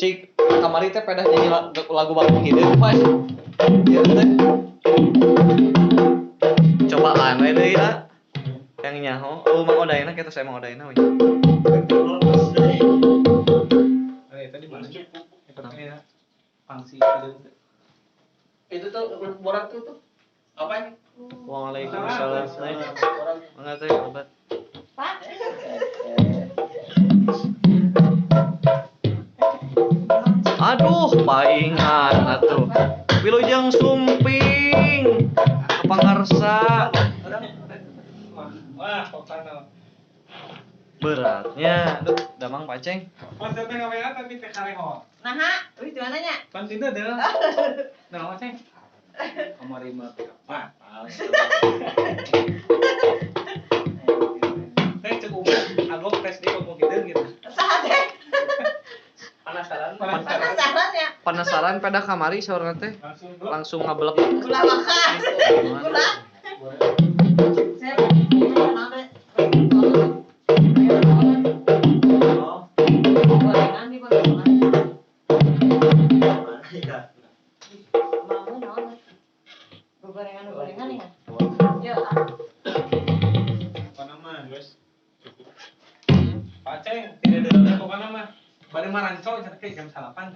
Cik, kamari teh pedah nyanyi lagu Bagong Hideung, Pak. Ieu teh. Cobaan we deui lah. Yang nyaho, oh Mang Odayna kitu saya Mang Odayna we. Tadi mana? Eta pangsi hideung. Itu tuh borak tuh. Apa ini? Waalaikumsalam. Mangga teh obat. Pak. Aduh, paingan atuh. Wilujeng sumping. Pangarsa. Wah, pokoknya. Beratnya. Aduh, damang paceng. Pas teh ngawean tapi teh kareho. Naha, wih di mana nya? Pan tidak deh. Nah, ceng. Kamari mah teh batal. Teh cek umum, agong tes di ngomong hideung gitu. Saha teh? Penasaran. Penasaran ya? Penasaran pedah kamari saurna teh. Langsung ngablek. Ulah makan. Ulah. Saya gorengan di gorengan. Mau naon? Gorengan-gorengan ya. Yo. Apa nama, guys? Cukup. Pak Ceng, tidak ada pokoknya mah. Bari maranco cenah ke jam 8.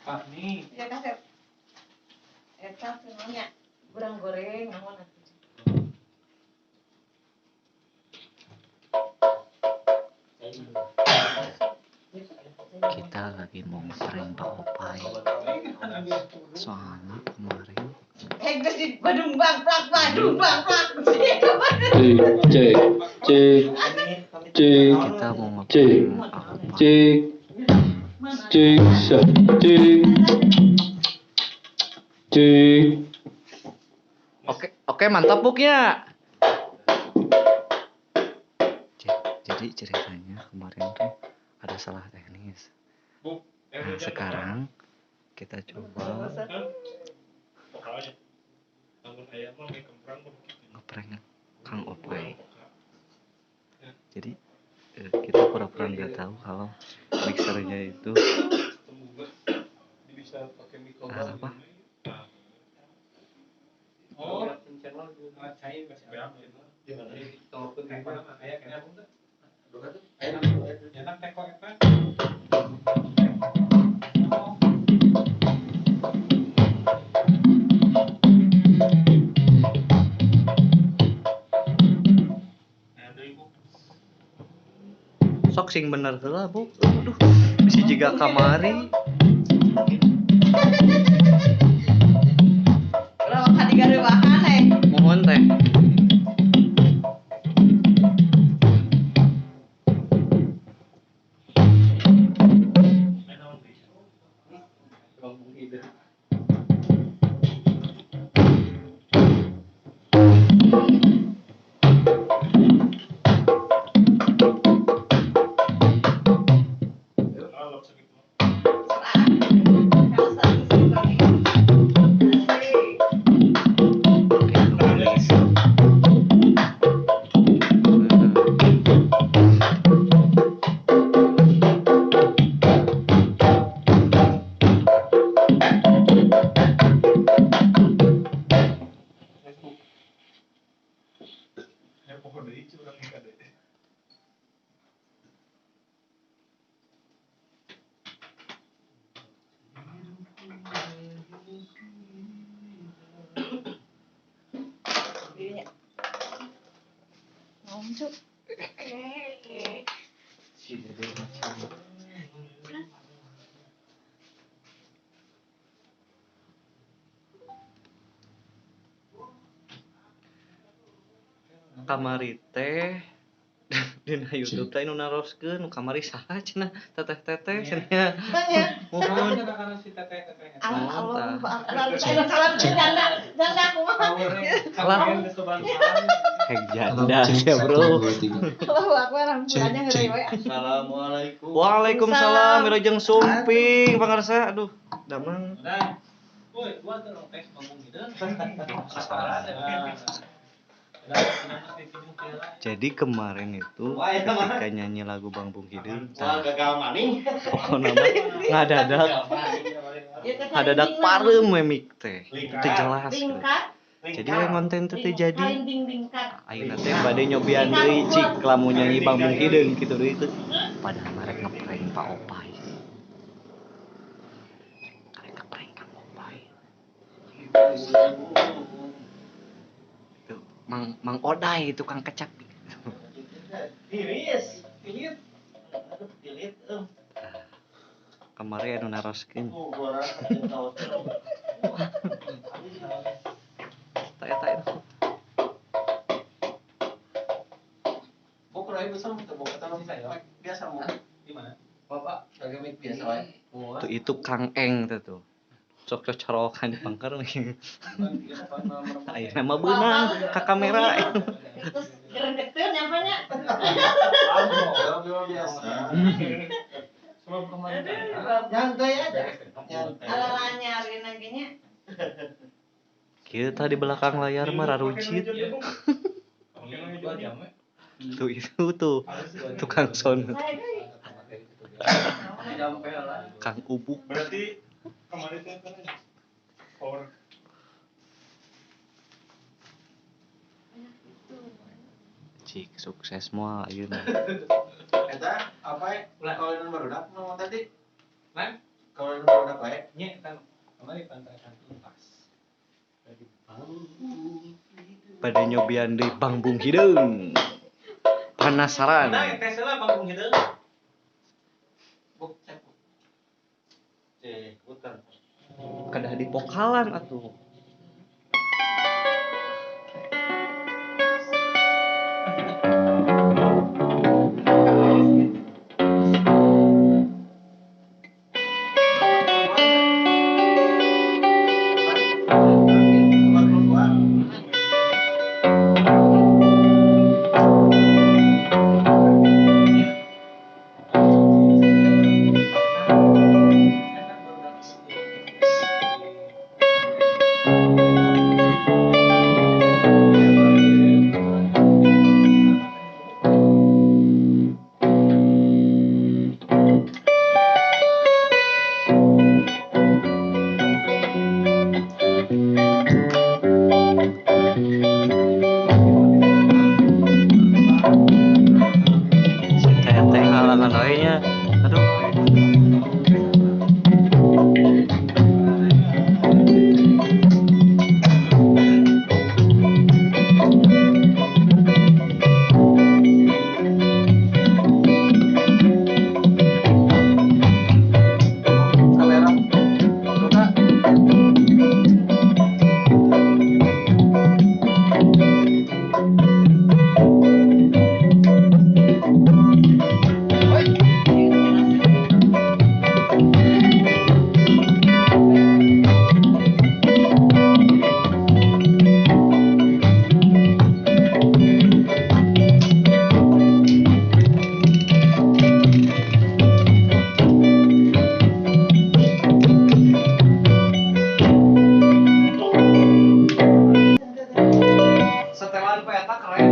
Pak nih. Ya kasep. Eta cenah kurang goreng naon atuh. Kita lagi mau ngeprank Pak Opai. Soalnya kemarin geus di Badung Bang plak Badung Bang plak. Cek cek cek kita mau cek ngeprank Pak Opai. Cek cek cek cek. Oke, oke mantap buknya. Jadi ceritanya kemarin tuh ada salah teknis. Nah, sekarang kita coba ngeprank Kang Opai. Jadi kita pura-pura nggak tahu kalau mixernya itu apa? Oh, Sok sing bener heula, Bu. Aduh, bisi jiga kamari. Ulah makan digarewahan eh. Mohon teh. Kamari teh dina YouTube teh nu naroskeun kamari saha cenah teteh-teteh cenah. Mohon. Allah janda kumaha. Hek janda ya bro. Allahu akbar hampurannya heureuy we. Assalamualaikum. Waalaikumsalam wilujeng sumping pangarsa. Aduh, damang. Woi, gua teh tes ngomong gitu. Jadi kemarin itu ketika nyanyi lagu Bang Bung Hideung, pokoknya ngadadak ngadadak parem we mic teh. Teu jelas gitu. Jadi we konten teh teu jadi. Ayeuna teh bade nyobian deui cik lamun nyanyi Bang Bung Hideung kitu deui teh. Padahal mah rek ngeprank Pak Opai. Rek ngeprank Kang Opai. Tuh, Mang Mang Odai tukang kecap. Tiris, tilit. Tilit. Kemarin anu naroskeun. Tah eta itu. Bok rai bisa teu bok eta biasa mau. Di mana? Bapak kagak mic biasa wae. Tuh itu Kang Eng tuh tuh. Sok cocorokan di pangker. Ayeuna mah beunang ka kamera. Terus gerengeteun nyampanya. Biasa. Sebab kemarin nyantai aja. Nyantai. Ala nyari lagi nya. Kita di belakang layar mah rarucit. Tuh itu tuh tukang sound. Kang Ubuk. Berarti kemarin teh power. Cik sukses moal ayeuna. Eta apa kawinan barudak nu tadi? Nah, kawinan barudak wae. Nya eta kamari pantai tuntas. Pada nyobian deui Bang Bung Hideung. Penasaran. Nah, tes lah Bang Bung Hideung. Buk cek. Cek putar. Kedah di pokalan atuh. Teteh halangan wae nya. Aduh. Kamera. Buka. Setelan peta keren.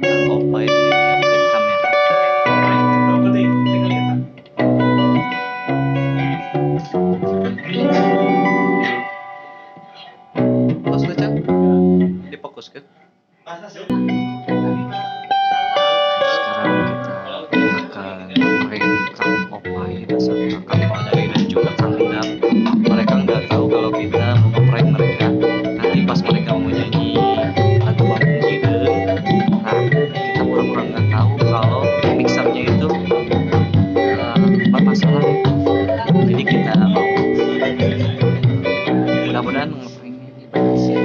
Kang Opai nyiapkeun kamera. Tos teh, Chan? Difokuskeun. Masa sih? Sekarang kita akan ngeprank Kang Opai beserta Kang Odai dan juga Kang Endap. Mereka nggak tahu kalau kita mau ngeprank mereka. Nanti pas mereka mau nyanyi lagu Bang Bung Hideung, nah kita pura-pura nggak tahu kalau mixernya itu bermasalah. Jadi kita mau mudah-mudahan ngepranknya ini berhasil.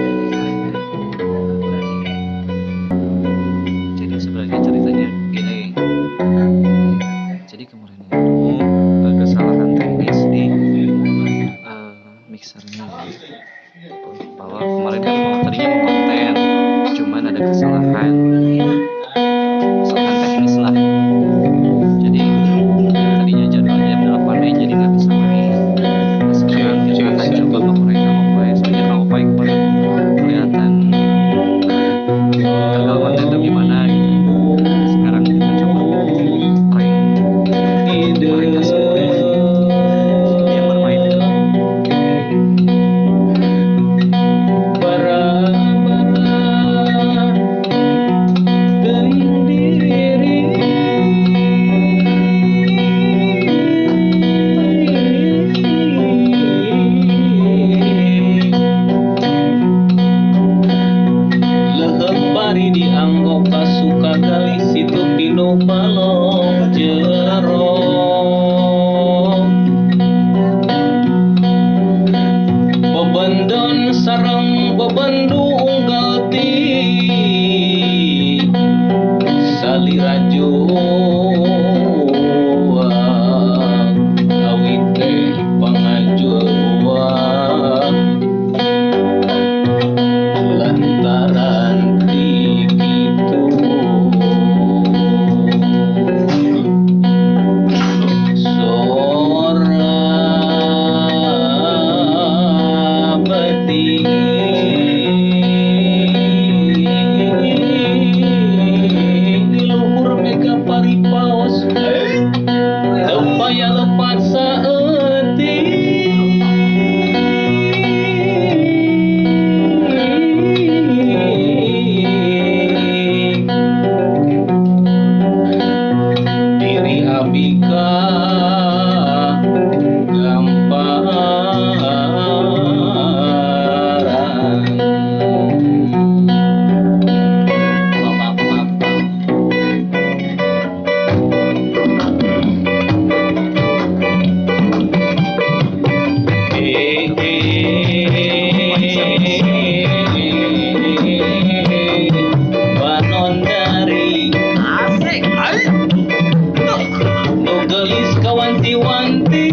Balong jero bebendon sareng bebendu unggal ti salira juang awit teh pangajuang lantaran ti kitu sora beti luhur mega paripaos teu paya lepat saeutik diri abi ka gamparan. Maaf, maaf, maaf. Banondari Asik. nu geulis kawanti-wanti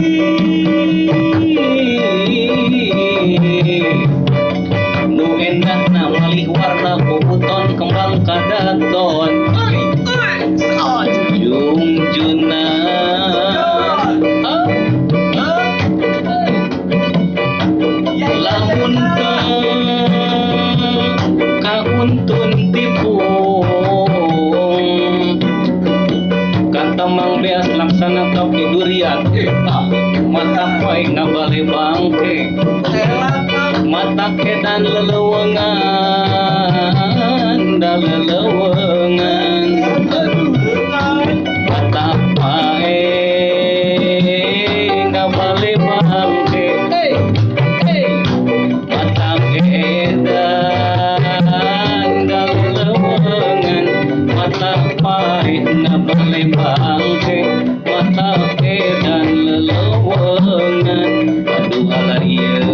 nu endahna malih warna bubuton kembang kadaton jungjuna lamun kauntun tipung kantemang beas laksana topi durian mata poe ngabale bangke mata kedan leleuweungan da leleuweungan mata pae ngabale bangke mata edan da leleuweungan mata pae ngabale bangke mata edan leleuweungan aduh alah ieu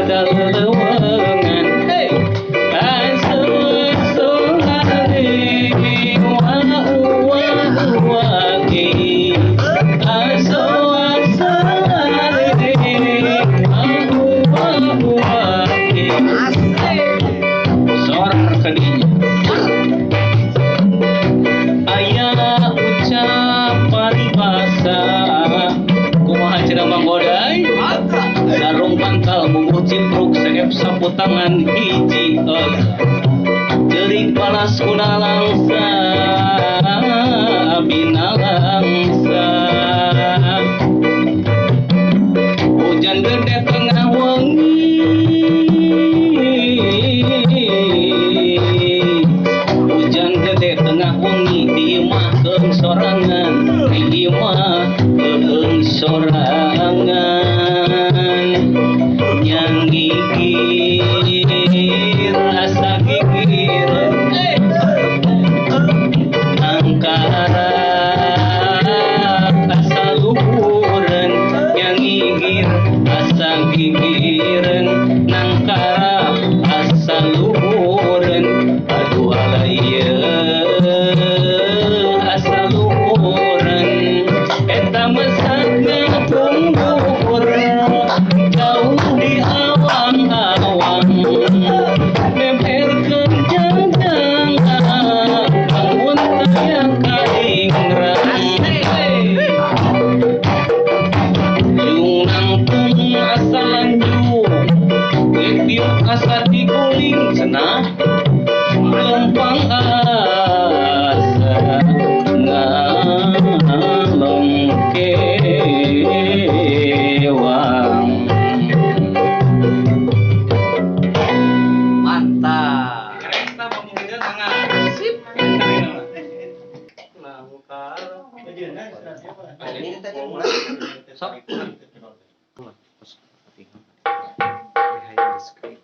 da leleuweungan Sor kadinya aya ucap paribasa kumaha cenah Mang Goday sarung bantal bumbu cipruk seep sapu tangan hiji ceurik balas kuna langsa abina langsa hujan gede tengah wengi hujan gede tengah wengi di imah keung sorangan di imah keung sorangan yang gigir asa gigir angkara asa luhureun yang gigir asa gigireun nangkara asa luhureun aduh ala ieu asa luhureun eta mesakna punggur jauh di awang-awang memperkeun jangjang bangun taya kaingrang yung nangtung asa lanjut diuk asa diguling cenah lempang asa ngalongkewang. Mantap. Keren tah pamungkinnya mangga. Sip. Sok. Behind the screen.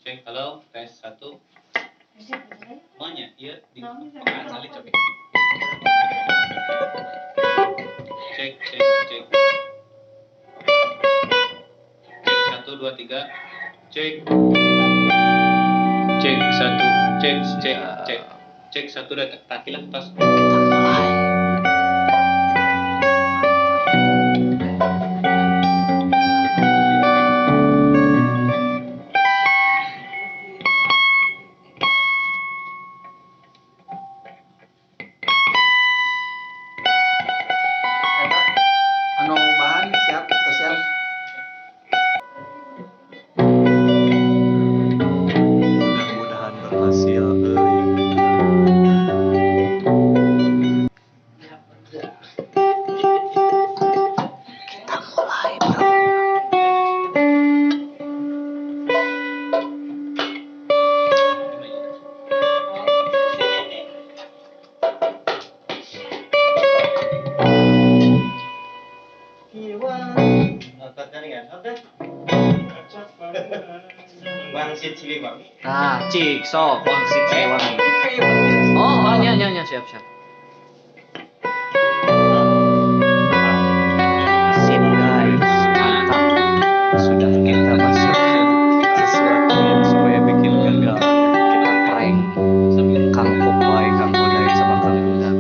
Cek halo tes 1. Iya, di pekaan kali coba. Cek cek cek. Cek 1 2 3. Cek. Cek 1, cek cek cek. Cek 1 2 takilah tos. Kita mulai. Eta anu bahan siap atau siap? Mudah-mudahan berhasil euy. Kita mulai, bro. Wangsit Siliwangi. Nah, cik sok wangsit Siliwangi. Oh, oh, nya nya nya siap siap. Sip guys, mantap. Sudah kita masukkan sesuatu yang supaya bikin gagal. Kita prank Kang Popeye, Kang Odai sama Kang Duda.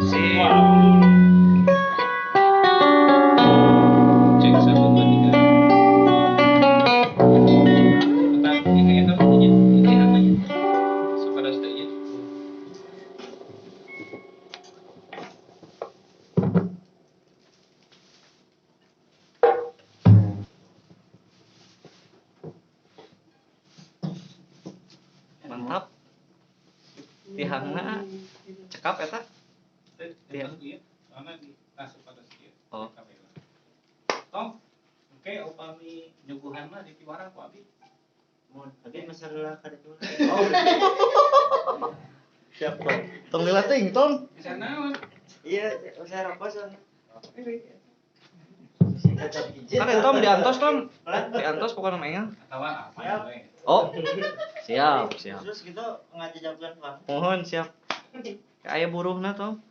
Sip. Cek 1 2 3. Tetap ini eta nya, ini angkanya. Sepadas teh nya. Mantap. Tihangna cekap eta. Iya, soalnya di tas sepadas ieu. Oh. Tong, oke upami nyuguhan mah di piwarang ku abi. Mun abi masalah kada tuh. Siap, Bro. Tong dilatih, tong. Bisa naon? Iya, saya rokok soalnya. Kan Tom diantos Tom. Diantos pokoknya mah enggal. Atawa apa we. Oh. Siap, siap. Terus gitu ngajajakan Bang. Mohon siap. Aya buruhna Tom.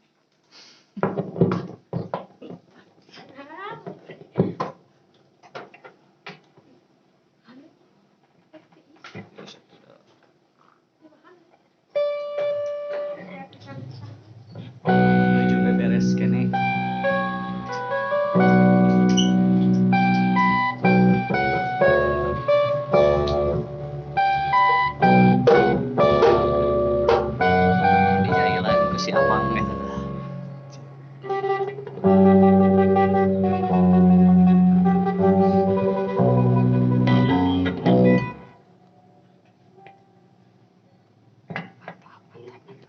Menuju beberes kene. Dijailan ku si Amang eta tah. Mantap, mantap, mantap.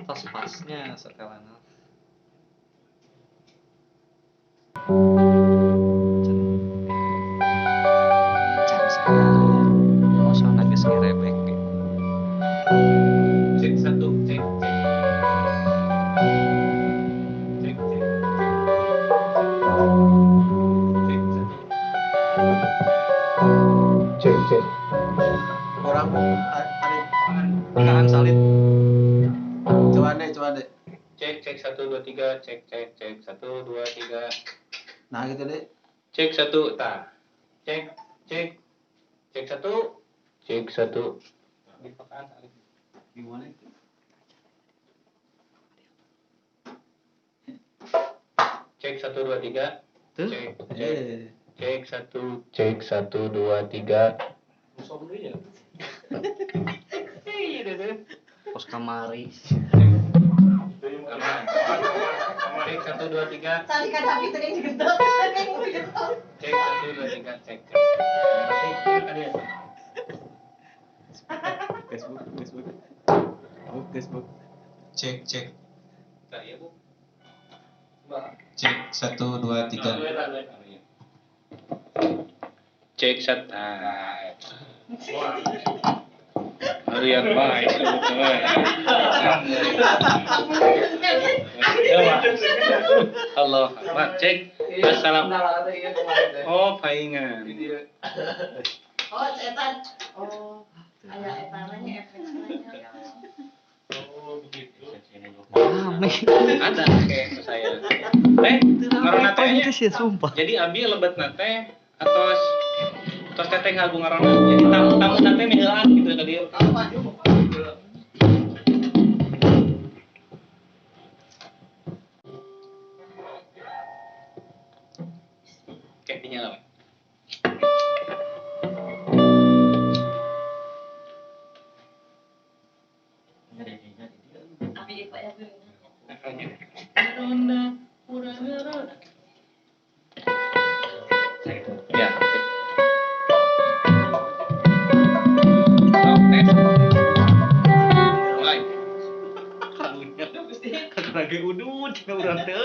Tos pasnya setelan. Can sadar ya. Mosona geus ngerebek ge. Cek 1 cek cek. Cek cek. Cek 1. Cek, cek. Orang ada Pekaan salid. coba deh, coba deh. Cek cek 1 2 3 cek cek cek 1 2 3. Nah, gitu deh. Cek 1 tah. Cek cek cek 1 cek 1. Di pekaan salib. Gimana itu? Cek 1 2 3. Tuh. Cek cek Eh. cek 1 cek 1 2 3. Pos kamari. Aman. Cek 1 2 3. Cari kan tapi tadi digentot, digentot. Cek 1 2 3 cek cek. Pasti ada ya. Facebook, Facebook. Bu, Facebook. Cek cek Tah iya, Bu. cek 1 2 3. Cek 1. Harian baik. Allah, Akbar. Cek. Assalam. Oh, paingan. Oh, eta. Oh, aya etana nya efeknya. Oh, begitu. Rame. Ada kayak saya. Teh, ngarona teh nya. Sumpah. Jadi abi lebet na teh atos tos teteh ngagung ngarona. Jadi tamu-tamu na teh miheulaan gitu ka dieu. Kayak dinyala. Abi Pak ya. Ya. Oh, tes. Mulai. Kalunya. Lagi udut, urang teh.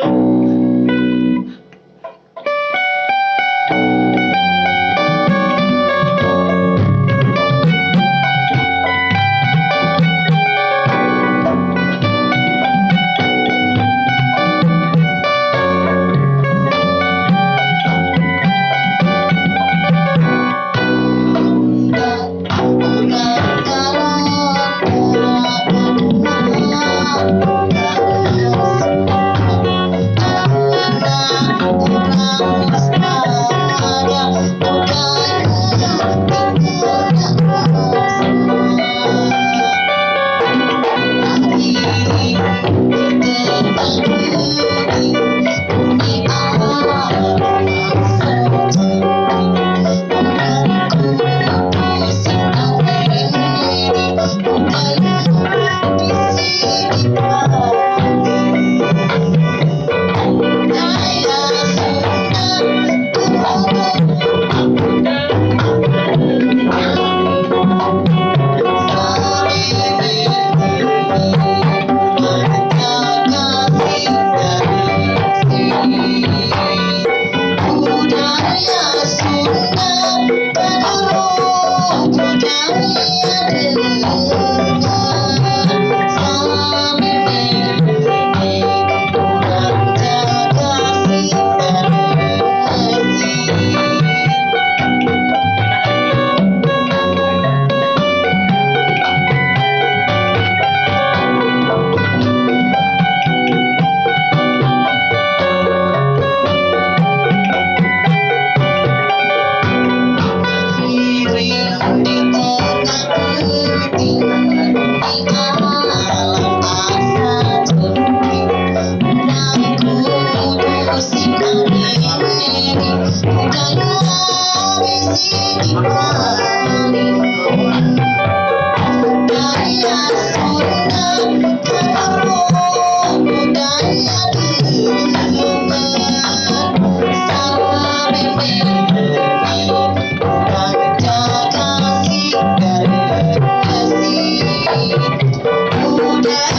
Budaya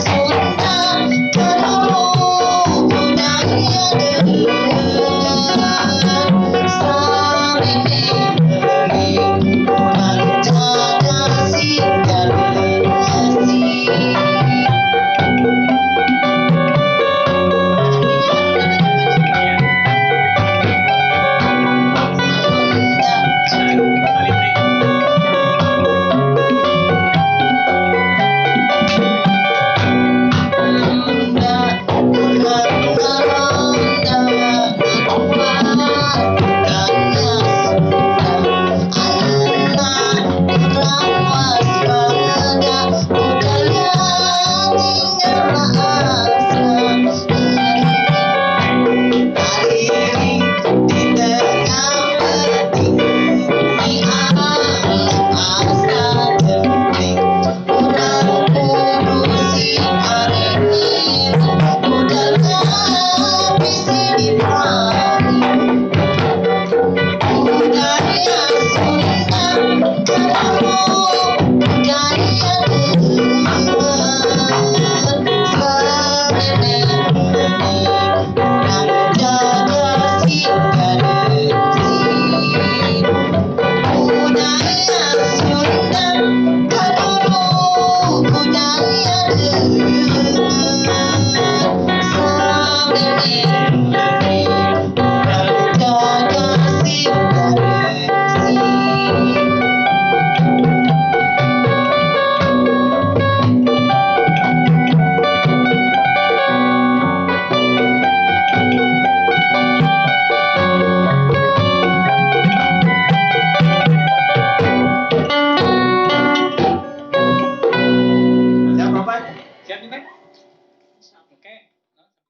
Sunda, Siap nih, Teh?